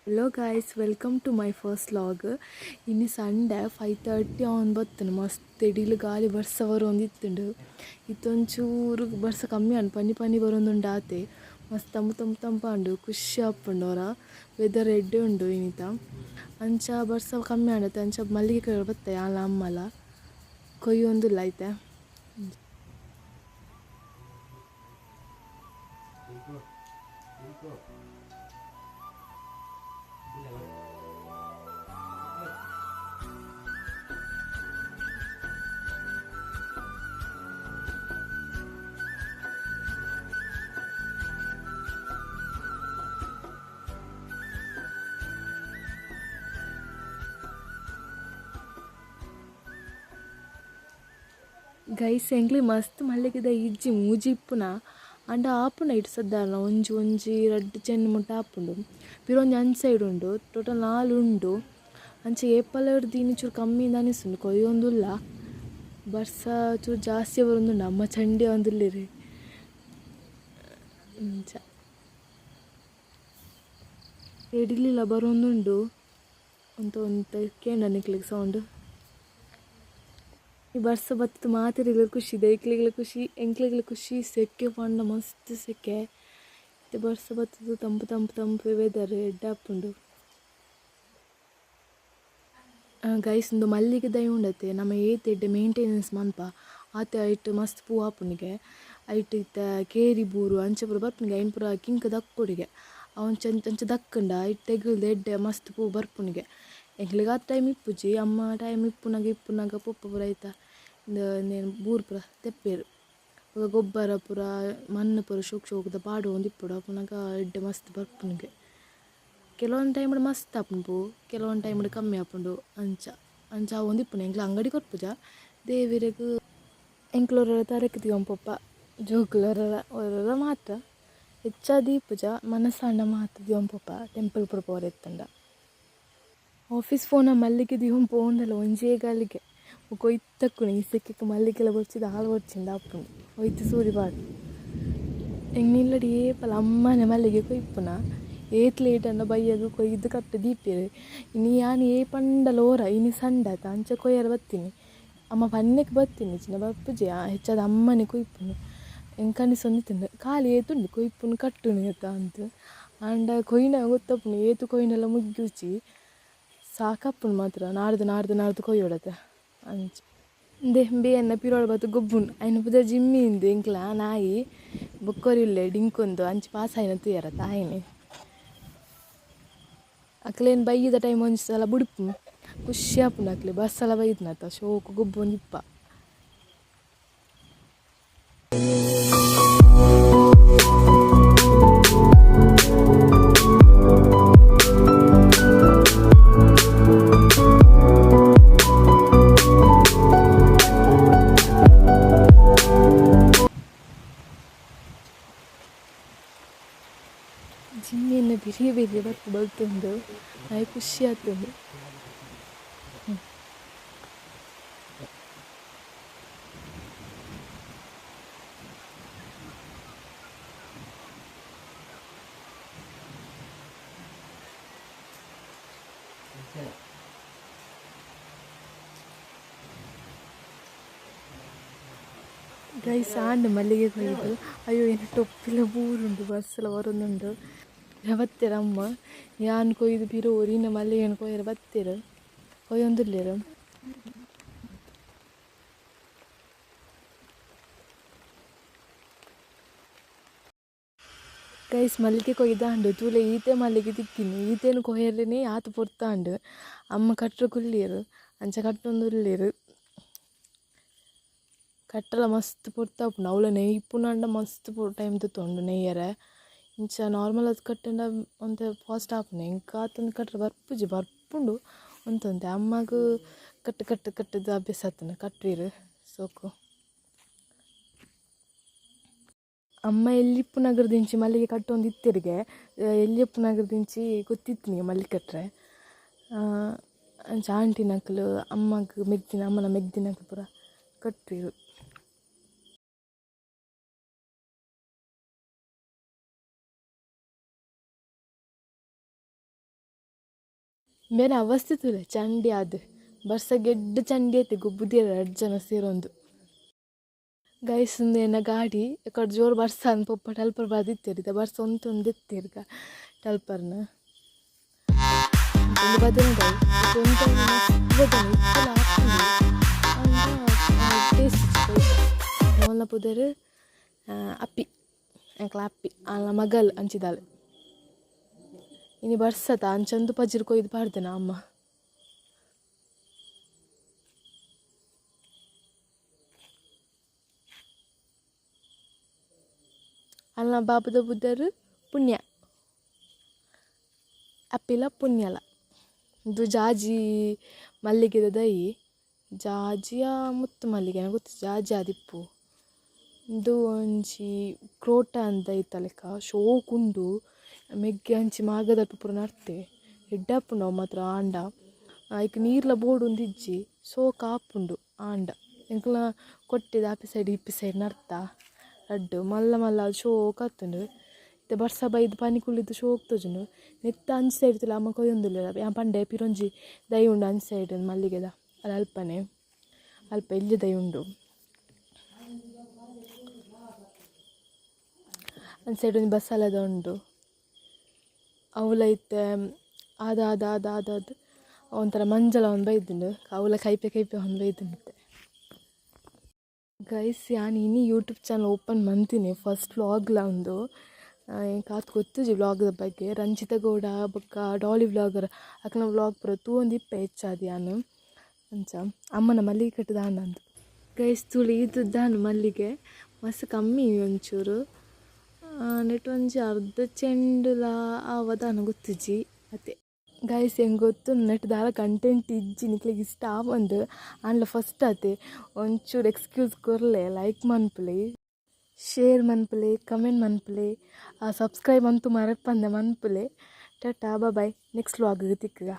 Hello guys, welcome to my first vlog. ಇನಿ Sunday 5:30 ಆವೊಂದು ಬತ್ತುಂಡು. ಮಸ್ತ್ ತೆಡಿಲ್ ಗಾಳಿ ಬರ್ಸ ಬರೊಂದಿತ್ತುಂಡು. ಇತ್ತೊಂಚೂರು ಬರ್ಸ ಕಮ್ಮಿ ಆಂಡ್, ಪನಿ ಪನಿ ಬರೊಂದುಂಡು ಆತೆ. ಮಸ್ತ್ ತಂಪು ತಂಪು ತಂಪಾಂಡು, ಖುಷಿ ಆಪುಂಡು ಒರ. ವೆದರ್ ಎಡ್ಡೆ ಉಂಡು ಇನಿತ. ಅಂಚ ಬರ್ಸ ಕಮ್ಮಿ ಆಂಡತೆ ಅಂಚ ಮಲ್ಲಿಗೆ ಕೊಯ್ಯರೆ ಬತ್ತೆ ಯಾನ್ಲ ಅಮ್ಮಲ ಕೊಯ್ಯೊಂದುಲ್ಲ ಐತೆ. ಗೈಸ್, ಎಂಕ್ಲೆ ಮಸ್ತ್ ಮಲ್ಲಿಗೆದ ಇಜ್ಜಿ, ಮೂಜಿ ಇಪ್ಪುನ ಆಂಡ ಆಪುಂಡು ಐಟ್ ಸದ್ದಾರ್ನ ಒಂಜಿ ಒಂಜಿ ರಡ್ಡ್ ಚೆಂಡು ಮುಟ್ಟ ಆಪುಂಡು. ಪಿರ ಒಂಜಿ ಅಂಚ ಸೈಡ್ ಉಂಡು, ಟೋಟಲ್ 4 ಉಂಡು. ಅಂಚ ಏಪಲ ಇನಿ ಚೂರು ಕಮ್ಮಿ ಅನಿಸುಂಡು, ಕೊಯ್ಯೊಂದುಲ್ಲ. ಬರ್ಸ ಚೂರು ಜಾಸ್ತಿ ಬರೊಂದುಂಡು, ಅಮ್ಮ ಚಂಡಿ ಆವೊಂದುಲ್ಲೆರ್. ಅಂಚ ತೆಡಿಲ್ ಬರೊಂದುಂಡು. ಒಂತೆ ಒಂತೆ ಕೇಂಡ ನಿಕ್ಲೆಗ್ ಸೌಂಡ್. ಈ ಬರ್ಸ ಬತ್ತುದು ಮಾತೆರೆಗ್ಲ ಖುಷಿ, ದೈಕ್ಲೆಗ್ಲ ಖುಷಿ, ಎಂಕ್ಲೆಗ್ಲ ಖುಷಿ. ಸೆಕೆ ಪಂಡ ಮಸ್ತ್ ಸೆಕೆ. ಇತ್ತೆ ಬರ್ಸ ಬತ್ತುದು ತಂಪು ತಂಪು ತಂಪು ವೆದರ್ ಎಡ್ಡೆ ಆಪುಂಡು. ಗೈಸ್, ಉಂದು ಮಲ್ಲಿಗೆ ದೈ ಉಂಡತೆ, ನಮ ಏತ್ ಎಡ್ಡೆ ಮೇಂಟೆನೆನ್ಸ್ ಮನ್ಪ ಆತೆ ಐಟ್ ಮಸ್ತ್ ಪೂ ಆಪುಂಡಿಗೆ. ಐಟ್ ಇತ್ತೆ ಕೇರಿ ಬೂರು ಅಂಚ ಪೂರ ಬರ್ಪುನಿಗೆ, ಐನ್ ಪೂರ ಕಿಂಕ್ ದಕ್ಕೊಡಿಗೆ. ಅವು ಅಂಚ ದಕ್ಕುಂಡ ಐಟ್ ತೆಗ್ಲ್ದ್ ಎಡ್ಡೆ ಮಸ್ತ್ ಪೂ ಬರ್ಪುನಿಗೆ. ಎಂಕ್ಲೆಗ್ ಆತ್ ಟೈಮ್ ಇಪ್ಪುಜಿ, ಅಮ್ಮ ಟೈಮ್ ಇಪ್ಪುನಗ ಇಪ್ಪುನಗ ಪೊಪ್ಪ ಪೂರ ಐತ ಇಂದು ಬೂರು ಪೂರ ತೆಪ್ಪೆರ್. ಬೊಕ ಗೊಬ್ಬರ ಪೂರ ಮಣ್ಣು ಪೂರ ಶೋಕ್ ಶೋಕುದ ಪಾಡೊಂದು ಇಪ್ಪೊಡು, ಅಪುನಗ ಎಡ್ಡೆ ಮಸ್ತ್ ಬರ್ಪುನಿಗೆ. ಕೆಲವೊಂದು ಟೈಮ್ಡ್ ಮಸ್ತ್ ಆಪುಂಡು ಪೂ, ಕೆಲವೊಂದು ಟೈಮ್ಡ್ ಕಮ್ಮಿ ಆಪುಂಡು. ಅಂಚ ಅಂಚ ಆವೊಂದು ಇಪ್ಪುಂಡು. ಎಂಕ್ಲ ಅಂಗಡಿ ಕೊರ್ಪುಜ, ದೇವೆರೆಗ್ ಎಂಕ್ಲೊರ ತರೆಕ್ ದೀವೊಂದು ಪೋಪ, ಜೋಕುಲೊರ ಒರೊರ ಮಾತ್ರ. ಹೆಚ್ಚಾದ್ ದೀಪುಜ, ಮನಸಾಂಡ ಮಾತ್ರ ದೀವೊಂದು ಪೋಪ, ಟೆಂಪಲ್ ಪೂರ ಪೋರೆ ಇತ್ತುಂಡ. ಆಫೀಸ್ ಪೋನ ಮಲ್ಲಿಗೆ ದೀವೊಂದು ಪೋಂಡಲ ಒಂಜೇ ಗಳಿಗೆ ಬೊಕ ಒಯ್ತಕ್ಕುನು. ಈ ಸೆಕೆಕ್ ಮಲ್ಲಿಗೆಲ ಬೊರ್ಚಿ ದಾಲ ಬೊರ್ಚಿಂದ್ ಆಪುಂಡು, ಒಯ್ತು ಸೂರಿ ಪಾಡ್. ಎಂಕ್ಲೆ ಏಪಲ ಅಮ್ಮನೆ ಮಲ್ಲಿಗೆ ಕೊಯ್ಪುನ. ಏತ್ ಲೇಟ್ ಆಂಡ ಬಯ್ಯಗ್ ಕೊಯ್ದು ಕಟ್ಟು ದೀಪೆರ್. ಇನಿ ಯಾನ್ ಏಪಂಡಲ ಓರ, ಇನಿ ಸಂಡೆ ಆತ, ಅಂಚ ಕೊಯ್ಯರೆ ಬತ್ತಿನಿ. ಅಮ್ಮ ಪನ್ನೆಕ್ ಬತ್ತಿನಿ, ಇಜ್ಜಿಂಡ ಬರ್ಪುಜಿ. ಹೆಚ್ಚಾದ್ ಅಮ್ಮನೆ ಕೊಯ್ಪುನು. ಎಂಕ್ ಅನಿಸೊಂದಿತ್ತುಂಡು ಖಾಲಿ ಏತುಂಡು ಕೊಯ್ಪುನು ಕಟ್ಟುನು ಏತ ಅಂದ್. ಆಂಡ ಕೊಯ್ನಗ ಗೊತ್ತಾಪುಂಡು ಏತ್ ಕೊಯ್ಂಡಲ ಮುಗ್ಯುಜಿ, ಸಾಕಾಪುಂಡು ಮಾತ್ರ. ನಾಡ್ದು ನಾಡ್ದು ನಾಡ್ದು ಕೊಯ್ಯೊಡತೆ ಅಂಚ. ಇಂದೆ ಬೇ ಎನ್ನ ಪಿರೋಳು ಬತ್ತು ಗೊಬ್ಬುನು. ಐನ ಪುದರ್ ಜಿಮ್ಮಿ ಇಂದು ಎಂಕ್ಲ ನಾಯಿ. ಬೊಕ್ಕೊರಿ ಉಲ್ಲೆ ಡಿಂಕೊಂದು ಅಂಚ ಪಾಸ್ ಆಯಿನ ತೂಯರ ತಾಯಿನಿ. ಅಕ್ಲೇನ್ ಬಯ್ಯದ ಟೈಮ್ ಒಂಜಿ ಸಲ ಬುಡುಪು, ಖುಷಿ ಆಪುಂಡು ಅಕ್ಲೆ. ಬಸ್ಸಲ ಬೈದ್ನತ ಶೋಕು ಗೊಬ್ಬೊಂದಿಪ್ಪ. ಜಿಮ್ಮಿಯನ್ನು ಬೆರಿಯ ಬೆರಿಯ ಬರ್ಪು ಬಲ್ತೊಂದು ಆಯೆ ಖುಷಿ ಆತುಂಡು. ಗೈಸ್, ಆಂಡ್ ಮಲ್ಲಿಗೆ ಕೊಯ್ದು. ಅಯ್ಯೋ, ಏನು ಟೊಪ್ಪಿಲ ಬೂರುಂಡು, ಬಸ್ಸಲ ಬರೊಂದುಂಡು. ಬತ್ತೆರ್ ಅಮ್ಮ, ಯಾನ್ ಕೊಯ್ದು ಪಿರ ಒರಿನ ಮಲ್ಲಿಗೆನ್ ಕೊಯ್ಯರೆ ಬತ್ತೆರ್, ಕೊಯ್ಯೊಂದುಲ್ಲೆರ್. ಗೈಸ್, ಮಲ್ಲಿಗೆ ಕೊಯ್ದಾಂಡು. ತೂಲೆ ಈತೆ ಮಲ್ಲಿಗೆ ತಿಕ್ಕಿನಿ. ಈತೆನ್ ಕೊಯ್ಯರೆನೆ ಆತ್ ಪೊರ್ತಾಂಡ್. ಅಮ್ಮ ಕಟ್ರೆ ಕುಲ್ಲೆರ್, ಅಂಚ ಕಟ್ಟೊಂದುಲ್ಲೆರ್. ಕಟ್ಟಲ ಮಸ್ತ್ ಪೊರ್ತಾಪುಂಡು. ಅವ್ಲ ನೆಯ್ಪುನಾಂಡ ಮಸ್ತ್ ಟೈಮ್ ದೆತ್ತೊಂಡು ನೆಯ್ಯರೆ. ಇಂಚ ನಾರ್ಮಲ್ ಆದ್ ಕಟ್ಟುಂಡ ಒಂತೆ ಫಾಸ್ಟ್ ಆಪುಂಡು. ಎಂಕ್ ಆತೊಂದು ಕಟ್ಟರೆ ಬರ್ಪುಜಿ, ಬರ್ಪುಂಡು ಒಂತೊಂತೆ. ಅಮ್ಮಗ್ ಕಟ್ಟು ಕಟ್ಟು ಕಟ್ಟುದು ಅಭ್ಯಾಸ ಆತುಂಡು, ಕಟ್ಟುವೆರ್ ಸೋಕು. ಅಮ್ಮ ಎಲ್ಲಿಪ್ಪುನಗರದಿಂಚಿ ಮಲ್ಲಿಗೆ ಕಟ್ಟೊಂದು ಇತ್ತೆರ್ಗೆ, ಎಲ್ಲಿಪ್ಪುನಗರದಿಂಚಿ ಗೊತ್ತಿತ್ತಿನಿಗೆ ಮಲ್ಲಿಗೆ ಕಟ್ಟರೆ. ಅಂಚ ಆಂಟಿನಕುಲು ಅಮ್ಮಗ್ ಮೆಗ್ದಿನ, ಅಮ್ಮನ ಮೆಗ್ದಿನಕುಲು ಪೂರ ಕಟ್ಟುವೆರ್. ಬೇರೆ ಅವಸ್ಥೆ ತೂಲೆ ಚಂಡಿ ಆದ್ ಬರ್ಸ ಗೆಡ್ಡೆ ಚಂಡಿ ಐತೆ ಗೊಬ್ಬುದೆರ್ ರಡ್ಡ್ ಜನ ಸೇರೊಂದು. ಗೈಸ್ ಉಂದು ಎನ್ನ ಗಾಡಿ ಎಕಡ್ ಜೋರು ಬರ್ಸ ಅಂದ್ ಪೊಪ್ಪ ಟಲ್ಪರ್ ಬದಿತ್ತೆರ್ ಇತ್ತೆ ಬರ್ಸ ಉಂತೊಂದಿತ್ತೆರ್ ಟಲ್ಪರ್ನ್. ಉಂದು ಬದನೆ ದೈ ಒಂತೆ ಮಸ್ತ್ ಬದನೆ ಇತ್ತೆಲ ಆಪುಂಡು ಆಂಡ ಟೇಸ್ಟ್ ಇಜ್ಜಿ ಮೋಲ್ನ ಪುದರ್ ಅಪ್ಪಿ ಎಂಕ್ಲ ಅಪ್ಪಿ ಆಲ್ನ ಮಗಲ್ ಅಂಚಿದಾಲ್. ಇನಿ ಬರ್ಸತ ಅಂಚಂದು ಪಜಿರ್ ಕೊಯ್ದು ಪಾಡ್ದೆನ ಅಮ್ಮ. ಅಲ್ನ ಬಾಬುದ ಪುದರ್ ಪುಣ್ಯ. ಅಪ್ಪಿಲ ಪುಣ್ಯಲ. ಉಂದು ಜಾಜಿ ಮಲ್ಲಿಗೆದ ದೈ. ಜಾಜಿಯ ಮುತ್ತು ಮಲ್ಲಿಗೆನ ಗೊತ್ತಿಜ್ಜಿ ಜಾಜಿ ಆದಿಪ್ಪು. ಉಂದು ಒಂಜಿ ಕ್ರೋಟನ್ ದೈತ ಲೆಕ ಶೋಕುಂಡು. ಮೆಗ್ಯ ಅಂಚಿ ಮಾರ್ಗದಲ್ಪ ಪೂರ ನಡ್ತೆ ಎಡ್ಡೆ ಆಪುಂಡು ಅವು ಮಾತ್ರ ಆಂಡ. ಐಕ್ ನೀರ್ಲ ಬೋಡುಂದು ಇಜ್ಜಿ ಸೋಕು ಆಪುಂಡು ಆಂಡ. ಎಂಕಲ್ನ ಕೊಟ್ಟಿದ ಆಪಿ ಸೈಡ್ ಇಪ್ಪಿ ಸೈಡ್ ನಡ್ತ ರಡ್ಡ್ ಮಲ್ಲ ಮಲ್ಲ ಆದ್ ಶೋಕು ಆತುಂಡು. ಇತ್ತೆ ಬರ್ಸ ಬೈದ್ ಪನಿ ಕುಲ್ಲಿದ್ ಶೋಕು ತೋಜುಂಡು. ನೆತ್ತ ಅಂಚಿ ಸೈಡ್ ತೂಲೆ ಅಮ್ಮ ಕೊಯ್ಯೊಂದುಲ್ಲೆರ್ ಯಾನ್ ಪಂಡೆ ಪಿರೊಂಜಿ ದೈ ಉಂಡು ಅಂಚಿ ಸೈಡ್ ಮಲ್ಲಿಗೆದ ಅಲ್ ಅಲ್ಪನೆ ಅಲ್ಪ ಎಲ್ಯ ದೈ ಉಂಡು. ಅಂಚಿ ಸೈಡ್ ಒಂಜಿ ಬಸಲೆದ ಉಂಡು. ಅವುಲ ಇತ್ತೆ ಆದ್ ಆದ್ ಆದ್ ಆದ್ ಆದ್ ಒಂಥರ ಮಂಜಲ್ ಆವೊಂದು ಬೈದ್ಂಡ್. ಅವುಲ ಕೈಪೆ ಕೈಪೆ ಆವೊಂದು ಬೈದ್ಂಡ್ ಇತ್ತೆ. ಗೈಸ್ ಯಾನ್ ಇನಿ ಯೂಟ್ಯೂಬ್ ಚಾನಲ್ ಓಪನ್ ಮಂತಿನಿ ಫಸ್ಟ್ ವ್ಲಾಗ್ಲ ಉಂದು. ಎಂಕ್ ಆತ್ ಗೊತ್ತುಜಿ ವ್ಲಾಗ್ದ ಬಗ್ಗೆ. ರಂಜಿತ ಗೌಡ ಬೊಕ್ಕ ಡಾಲಿ ವ್ಲಾಗರ್ ಅಕ್ಲೆನ ವ್ಲಾಗ್ ಪೂರ ತೂವೊಂದಿಪ್ಪೆ ಹೆಚ್ಚಾದ್ ಯಾನ್. ಅಂಚ ಅಮ್ಮನ ಮಲ್ಲಿಗೆ ಕಟ್ಟುದ ಆಂಡ್. ಗೈಸ್ ತೂಲೆ ಈತ್ ದಾನ್ ಮಲ್ಲಿಗೆ ಮಸ್ತ್ ಕಮ್ಮಿ ಒಂಚೂರು. ನೆಟ್ ಒಂಜಿ ಅರ್ಧ ಚೆಂಡುಲ ಆವ ದಾನ ಗೊತ್ತುಜಿ ಅತೆ. ಗೈಸ್ ಎಂಕ್ ಗೊತ್ತುಂಡು ನೆಟ್ ದಾಲ ಕಂಟೆಂಟ್ ಇಜ್ಜಿ ನಿಕ್ಲೆಗ್ ಇಷ್ಟ ಆವಂದ್ ಆಂಡಲ ಫಸ್ಟ್ ಆತೆ ಒಂಚೂರು ಎಕ್ಸ್ಕ್ಯೂಸ್ ಕೊರ್ಲೆ ಲೈಕ್ ಮನ್ಪುಲೆ ಶೇರ್ ಮನ್ಪುಲೆ ಕಮೆಂಟ್ ಮನ್ಪುಲೆ ಸಬ್ಸ್ಕ್ರೈಬ್ ಅಂತೂ ಮರಪಂದೆ ಮನ್ಪುಲೆ. Tata bye next vlog ತಿಕ್ಕುಗ.